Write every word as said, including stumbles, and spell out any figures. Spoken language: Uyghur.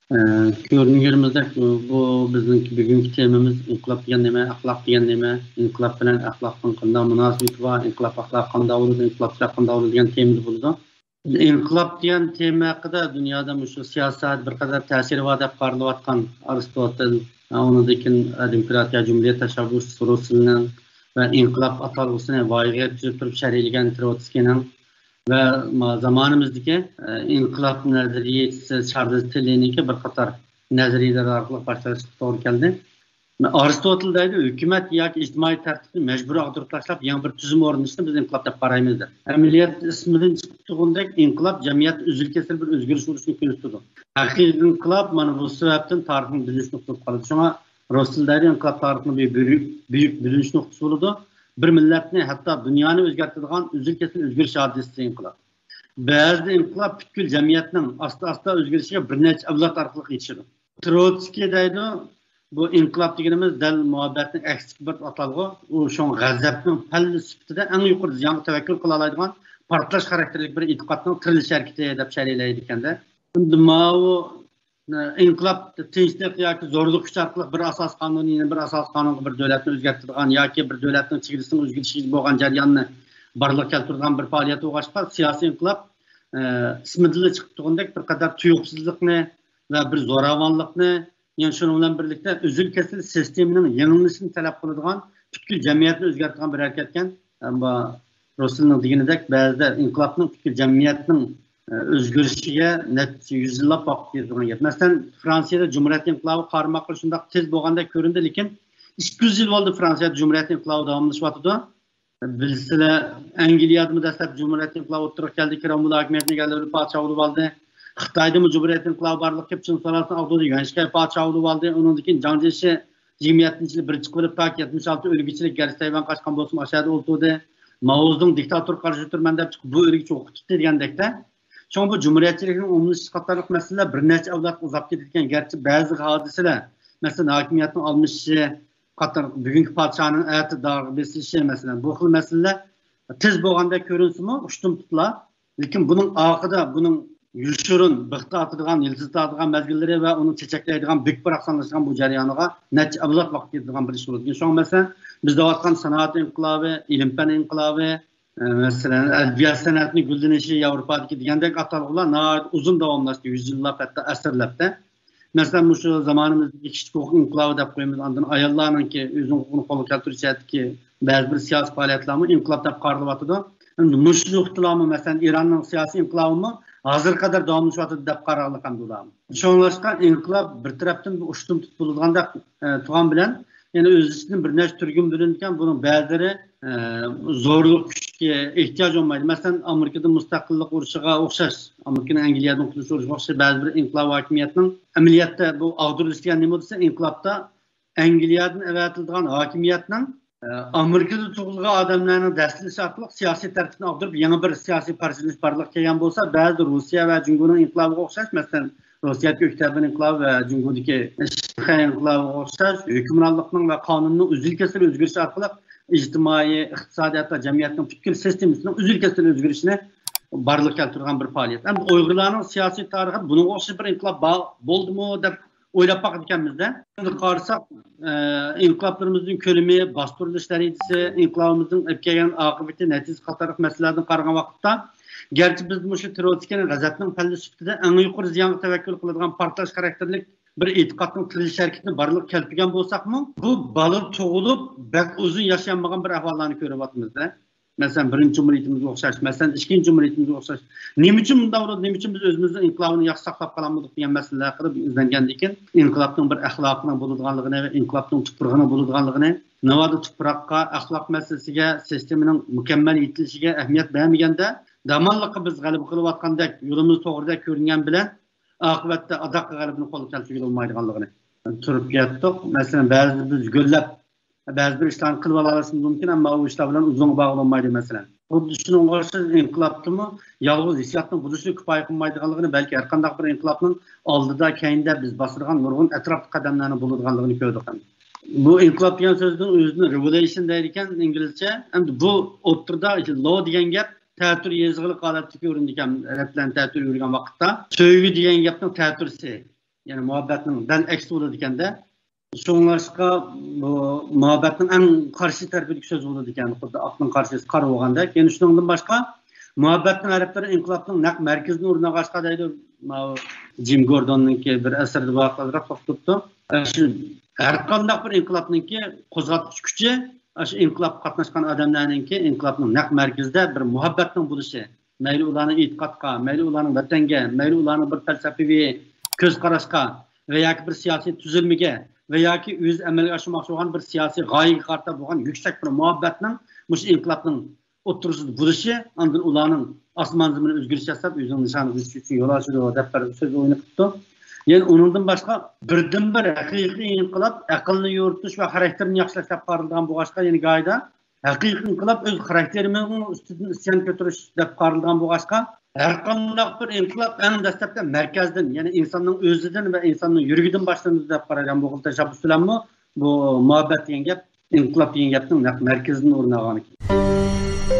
ئە، كۆرۈنگىنىمىزدەك، بۇ، بۇ بىزنىڭ بۈگۈنكى تېمىمىز ئىنقىلاب دېگەن نېمە، ئەخلاق دېگەن نېمە، ئىنقىلاب بىلەن ئەخلاقنىڭ قانداق مۇناسىۋىتى بار، ئىنقىلاب ئەخلاق قانداق بولىدۇ، ئىنقىلاب ئەخلاق قانداق بولىدۇ دېگەن تېمىدا بولىدۇ. ئىنقىلاب دېگەن تېما ھەققىدە دۇنيادا مۇشۇ سىياسەت بىر قەدەر تەسىرى بار دەپ قارىلىۋاتقان ئارستوتىل، ئۇنىڭدىن كېيىن دېموكراتىيە، جۇمھۇرىيەت تەشەببۇسى رۇسسېلنىڭ ۋە ئىنقىلاب ئاتالغۇسىنى ۋايىغا يەتكۈزۈپ تۇرۇپ شەرھلىگەن تروتسكىينىڭ ۋە ما-، زامانىمىزدىكى، ئە، ئىنقىلاب نەزەرىيەچىسى چارلىز تىللىنىڭكى بىر قاتار نەزەرىيەلىرى ئارقىلىق باشلاشقا توغرا كەلدى. ئارستوتىل دەيدۇ، ھۆكۈمەت ياكى ئىجتىمائىي تەرتىپنى مەجبۇرىي ئاغدۇرۇپ تاشلاپ، يېڭى بىر تۈزۈم ئورنىتىشنى بىز ئىنقىلاب دەپ قارايمىز، دەپ. ئەمەلىيەتتە ئىسمىدىن چىقىپ تۇرغىنىدەك، ئىنقىلاب جەمئىيەتتە ئۈزۈل-كېسىل بىر ئۆزگىرىش بولۇشىنى كۆرسىتىدۇ. ھەقىقىي ئىنقىلاب مانا بۇ سەۋەبتىن تارىخنىڭ بۆلۈنۈش نۇقتىسى بولۇپ قالىدۇ. شۇڭا رۇسسېل دەيدۇ، ئىنقىلاب تارىخنىڭ بىر بۈيۈك، بۈيۈك بۆلۈنۈش نۇقتىسى بولىدۇ. بىر مىللەتنى، ھەتتا دۇنيانى ئۆزگەرتىدىغان ئۈزۈل-كېسىل ئۆزگىرىش ھادىسىسى ئىنقىلاب. بەزىدە ئىنقىلاب پۈتكۈل جەمئىيەتنىڭ ئاستا-ئاستا ئۆزگىرىشىگە بىر نەچچە ئەۋلاد ئارقىلىق يېتىشىدۇ. تروتسكىي دەيدۇ، بۇ ئىنقىلاب دېگىنىمىز دەل مۇھەببەتنىڭ ئەكسىدىكى بىر ئاتالغۇ. ئۇ شۇڭا غەزەپنىڭ پەللىسى سۈپىتىدە ئەڭ يۇقىرى زىيانغا تەۋەككۈل قىلالايدىغان پارتلاش خاراكتېرلىك بىر ئېتىقادنىڭ تىرىلىش ھەرىكىتى دەپ شەرھلەيدىكەن-دە. ئەمدى ماۋۇ، ئە، ئىنقىلاب تىنچلىق ياكى زورلۇق كۈچى ئارقىلىق بىر ئاساسىي قانۇن، يەنە بىر ئاساسىي قانۇنغا بىر دۆلەتنى ئۆزگەرتىدىغان ياكى بىر دۆلەتنىڭ چېگرىسىنىڭ ئۆزگىرىشىگە بولغان جەرياننى بارلىققا كەلتۈرىدىغان بىر پائالىيەت بولغاچقا، سىياسىي ئىنقىلاب، ئە، ئىسمىدىنلا چىقىپ تۇرغىنىدەك بىر قەدەر تۇيۇقسىزلىقنى ۋە بىر زوراۋانلىقنى، يەنە شۇنىڭ بىلەن بىرلىكتە ئۈزۈل-كېسىل سىستېمىنىڭ يېڭىلىنىشىنى تەلەپ قىلىدىغان، پۈتكۈل جەمئىيەتنى ئۆزگەرتىدىغان بىر ھەرىكەتكەن. ئەمما رۇسسېلنىڭ دېگىنىدەك، بەزىدە ئىنقىلابنىڭ پۈتكۈل جەمئىيەتنىڭ، ئە، ئۆزگىرىشىگە نەچچە يۈز يىللاپ ۋاقىت كېتىدىغان گەپ. مەسىلەن، فرانسىيەدە جۇمھۇرىيەت ئىنقىلابى قارىماققا شۇنداق تېز بولغاندەك كۆرۈندى، لېكىن ئىككى يۈز يىل بولدى فرانسىيەدە جۇمھۇرىيەت ئىنقىلابى داۋاملىشىۋاتىدۇ. بىلسىلەر، ئەنگلىيەدىمۇ دەسلەپ جۇمھۇرىيەت ئىنقىلابى ئوتتۇرىغا كەلدى، كىرامبول ھاكىمىيەتنى ئىگىلىدى، پادىشاھ بولۇپ ئالدى. خىتايدىمۇ جۇمھۇرىيەت ئىنقىلابى بارلىققا كېلىپ، چىن سۇلالىسىنى ئاغدۇردى، يۈەنشىكەي پادىشاھ بولۇپ ئالدى. ئۇنىڭدىن كېيىن جاڭ جيېشى يىگىرمە يەتتىنچى يىلى بىر چىقىپ ئېلىپ، تاكى يەتمىش ئالتە ئۆلگۈچىلىك، گەرچە تەيۋەن قاچقان بولسىمۇ، ئاشۇ يەردە ئولتۇردى. ماۋزېدۇڭ دىكتاتورغا قارشى تۇرىمەن دەپ چىقىپ، بۇ ئۆلگۈچى ئوقۇپ تۇتتى دېگەندەكتە. شۇڭا بۇ جۇمھۇرىيەتچىلىكنىڭ ئومۇملىشىشى قاتارلىق مەسىلىلەر بىر نەچچە ئەۋلادقا ئۇزاپ كېتىدىكەن. گەرچە بەزى ھادىسىلەر، مەسىلەن، ھاكىمىيەتنىڭ ئالمىشىشى، قاتارلىق بۈگۈنكى پادىشاھنىڭ ئەتە داغا بېسىلىشى، مەسىلەن، بۇ خىل مەسىلىلەر تېز بولغاندەك كۆرۈنسىمۇ، ئۇشتۇمتۇتلا. لېكىن بۇنىڭ ئارقىدا بۇنىڭ يوشۇرۇن بىختا ئاتىدىغان، يىلتىز تارتىدىغان مەزگىللىرى ۋە ئۇنىڭ چېچەكلەيدىغان، بۈك-باراقسانلىشىدىغان بۇ جەريانىغا نەچچە ئەۋلاد ۋاقىت كېتىدىغان بىر ئىش بولىدىكەن. شۇڭا، مەسىلەن، بىز دەۋاتقان سانائەت ئىنقىلابى، ئىلىم-پەن ئىنقىلابى، ئە، مەسىلەن، ئەدەبىيات-سەنئەتنىڭ گۈللىنىشى ياۋروپادىكى دېگەندەك ئاتالغۇلار ناھايىتى ئۇزۇن داۋاملاشتى، يۈز يىللاپ، ھەتتا ئەسىرلەپتە. مەسىلەن، مۇشۇ زامانىمىزدىكى كىشىلىك ھوقۇق ئىنقىلابى دەپ قويىمىز، ئاندىن ئاياللارنىڭكى ئۆزىنىڭ ھوقۇقىنى قولغا كەلتۈرۈش جەھەتتىكى بەزى بىر سىياسىي پائالىيەتلەرمۇ ئىنقىلاب دەپ قارىلىۋاتىدۇ. ئەمدى مۇشۇ نۇقتىلارمۇ، مەسىلەن، ئىراننىڭ سىياسىي ئىنقىلابىمۇ ھازىرغا قەدەر داۋاملىشىۋاتىدۇ دەپ قارىغانلىق ئەمدى ئۇلارمۇ. شۇڭلاشقا ئىنقىلاب بىر تەرەپتىن بۇ ئۇشتۇمتۇت بولىدىغاندەك، ئە، تۇرغان بىلەن، يەنە ئۆز ئىچىدىن بىر نەچچە تۈرگىن بۆلۈنىدىكەن، بۇنىڭ بەزىلىرى، ئە، زورلۇق كۈچكە ئېھتىياج بولمايدۇ. مەسىلەن، ئامېرىكىدا مۇستەقىللىق ئۇرۇشىغا ئوخشاش، ئامېرىكىنىڭ ئەنگلىيەدىن قۇتۇلۇش ئۇرۇشىغا ئوخشاش بەزى بىر ئىنقىلاب ھاكىمىيەتنىڭ ئەمەلىيەتتە بۇ ئاغدۇرۇلۇش دېگەن نېمە دېسە، ئىنقىلابتا ئەنگلىيەدىن ئەۋەتىلىدىغان ھاكىمىيەتنىڭ، ئە، ئامېرىكىدا تۇغۇلغان ئادەملەرنىڭ دەسسىلىشى ئارقىلىق سىياسىي تەرتىپنى ئاغدۇرۇپ، يېڭى بىر سىياسىي پارچىلىنىش بارلىققا كەلگەن بولسا، بەزىدە روسىيە ۋە جۇڭگونىڭ ئىنقىلابىغا ئوخشاش، مەسىلەن، روسىيەدىكى ئۆكتەبىر ئىنقىلابى ۋە جۇڭگودىكى شىنخەي ئىنقىلابىغا ئوخشاش ھۆكۈمرانلىقنىڭ ۋە قانۇننىڭ ئۈزۈل-كېسىل ئۆزگىرىشى ئارقىلىق ئىجتىمائىي، ئىقتىسادىي، ھەتتا جەمئىيەتنىڭ پۈتكۈل سىستېمىسىنىڭ ئۈزۈل-كېسىل ئۆزگىرىشىنى بارلىققا كەلتۈرىدىغان بىر پائالىيەت. ئەمدى ئۇيغۇرلارنىڭ سىياسىي تارىخىدا بۇنىڭغا ئوخشاش بىر ئىنقىلاب بار، بولدىمۇ دەپ ئويلاپ باقىدىكەنمىز-دە. ئەمدى قارىساق، ئە، ئىنقىلابلىرىمىزنىڭ كۆلىمى، باستۇرۇلۇش دەرىجىسى، ئىنقىلابىمىزنىڭ ئېلىپ كەلگەن ئاقىۋىتى، نەتىجىسى قاتارلىق مەسىلىلەردىن قارىغان ۋاقىتتا، گەرچە بىز مۇشۇ تروتسكىينىڭ غەزەپنىڭ پەللىسى سۈپىتىدە ئەڭ يۇقىرى زىيانغا تەۋەككۈل قىلىدىغان پارتلاش خاراكتېرلىك بىر ئېتىقادنىڭ تىرىلىش ھەرىكىتىنى بارلىققا كەلتۈرگەن بولساقمۇ، بۇ بالا تۇغۇلۇپ بەك ئۇزۇن ياشىيالمىغان بىر ئەھۋاللارنى كۆرۈۋاتىمىز-دە. مەسىلەن، بىرىنچى جۇمھۇرىيىتىمىزگە ئوخشاش، مەسىلەن، ئىككىنچى جۇمھۇرىيىتىمىزگە ئوخشاش. نېمە ئۈچۈن بۇنداق بولىدۇ؟ نېمە ئۈچۈن بىز ئۆزىمىزنىڭ ئىنقىلابىنى ياخشى ساقلاپ قالالمىدۇق دېگەن مەسىلىلەر ھەققىدە بىر ئىزدەنگەندىن كېيىن، ئىنقىلابنىڭ بىر ئەخلاقىنىڭ بولىدىغانلىقىنى ۋە ئىنقىلابنىڭ تۇپرىقىنىڭ بولىدىغانلىقىنى، ناۋادا تۇپراققا، ئەخلاق مەسىلىسىگە، سىستېمىنىڭ مۇكەممەل يېتىلىشىگە ئەھمىيەت بەرمىگەندە، داماللىققا بىز غەلىبە قىلىۋاتقاندەك، يولىمىز توغرىدەك كۆرۈنگەن بىلەن، ئاقىۋەتتە ئاداققى غەلىبىنى قولغا كەلتۈرگىلى بولمايدىغانلىقىنى. تۇرۇپ كەتتۇق. مەسىلەن، بەزىدە بىز گۆللەپ، بەزى بىر ئىشلارنى قىلىۋالالىشىمىز مۇمكىن، ئەمما ئۇ ئىشلار بىلەن ئۇزۇنغا بارغىلى بولمايدۇ، مەسىلەن. خۇددى شۇنىڭغا ئوخشاش ئىنقىلابتىمۇ يالغۇز ھېسسىياتنىڭ بولۇشى كۇپايە قىلمايدىغانلىقىنى، بەلكى ھەرقانداق بىر ئىنقىلابنىڭ ئالدىدا، كەينىدە بىز باسىدىغان نۇرغۇن ئەتراپلىق قەدەملەرنىڭ بولىدىغانلىقىنى كۆردۇق. بۇ ئىنقىلاب دېگەن سۆزنىڭ ئۆزىنى رېۋولۇشن دەيدىكەن ئىنگلىزچە. ئەمدى بۇ ئوتتۇرىدا لو دېگەن گەپ تەتۈر يېزىقلىق ھالەتتە كۆرۈنىدىكەن، رەتلەرنى تەتۈر يۈرگەن ۋاقىتتا. سۆيگۈ دېگەن گەپنىڭ تەتۈرسى. يەنى مۇھەببەتنىڭ دەل ئەكسى بولىدىكەن-دە. شۇڭلاشقا بۇ مۇھەببەتنىڭ ئەڭ قارشى تەرىپىدىكى سۆز بولىدىكەن، خۇددى ئاتنىڭ قارشىسى قارا بولغاندەك. يەنە شۇنىڭدىن باشقا، مۇھەببەتنىڭ ھەرپلىرى ئىنقىلابنىڭ نەق مەركىزىدىن ئورۇن ئالغاچقا دەيدۇ. ماۋۇ جىم گوردوننىڭكى بىر ئەسىرىدە بارلىقراق توختىتىپتۇ. شۇ ھەر قانداق بىر ئىنقىلابنىڭكى قوزغاتقۇچ كۈچى، شۇ ئىنقىلابقا قاتناشقان ئادەملەرنىڭكى ئىنقىلابنىڭ نەق مەركىزىدە بىر مۇھەببەتنىڭ بولۇشى. مەيلى ئۇلارنىڭ ئېتىقادقا، مەيلى ئۇلارنىڭ ۋەتەنگە، مەيلى ئۇلارنىڭ بىر پەلسەپىۋى كۆز قاراشقا ۋە ياكى بىر سىياسىي تۈزۈلمىگە ۋە ياكى ئۆزى ئەمەلگە ئاشۇرماقچى بولغان بىر سىياسىي غايىگە قارىتا بولغان يۈكسەك بىر مۇھەببەتنىڭ مۇشۇ ئىنقىلابنىڭ ئوتتۇرىسىدا بولۇشى، ئاندىن ئۇلارنىڭ ئاسمان زېمىنى ئۆزگىرىش ياساپ، ئۆزىنىڭ نىشانىغا يېتىش ئۈچۈن يول ئاچىدۇ، دەپ بىر سۆز ئوينىتىپتۇ. يەنى ئۇنىڭدىن باشقا، بىردىنبىر ھەقىقىي ئىنقىلاب ئەقىلنى يورۇتۇش ۋە خاراكتېرنى ياخشىلاش دەپ قارىلىدىغان بولغاچقا، يەنە گاھىدا ھەقىقىي ئىنقىلاب ئۆز خاراكتېرىمىزنىڭ ئۈستىدىن ئىسيان كۆتۈرۈش دەپ قارىلىدىغان بولغاچقا، ھەر قانداق بىر ئىنقىلاب ئەڭ دەسلەپتە مەركەزدىن، يەنى ئىنساننىڭ ئۆزىدىن ۋە ئىنساننىڭ يۈرىكىدىن باشلىنىدۇ دەپ قارايدىغان بۇ خىل تەشەببۇس بىلەنمۇ بۇ مۇھەببەت دېگەن گەپ ئىنقىلاب دېگەن گەپنىڭ نەق مەركىزىدىن ئورۇن ئالغان ئىكەن.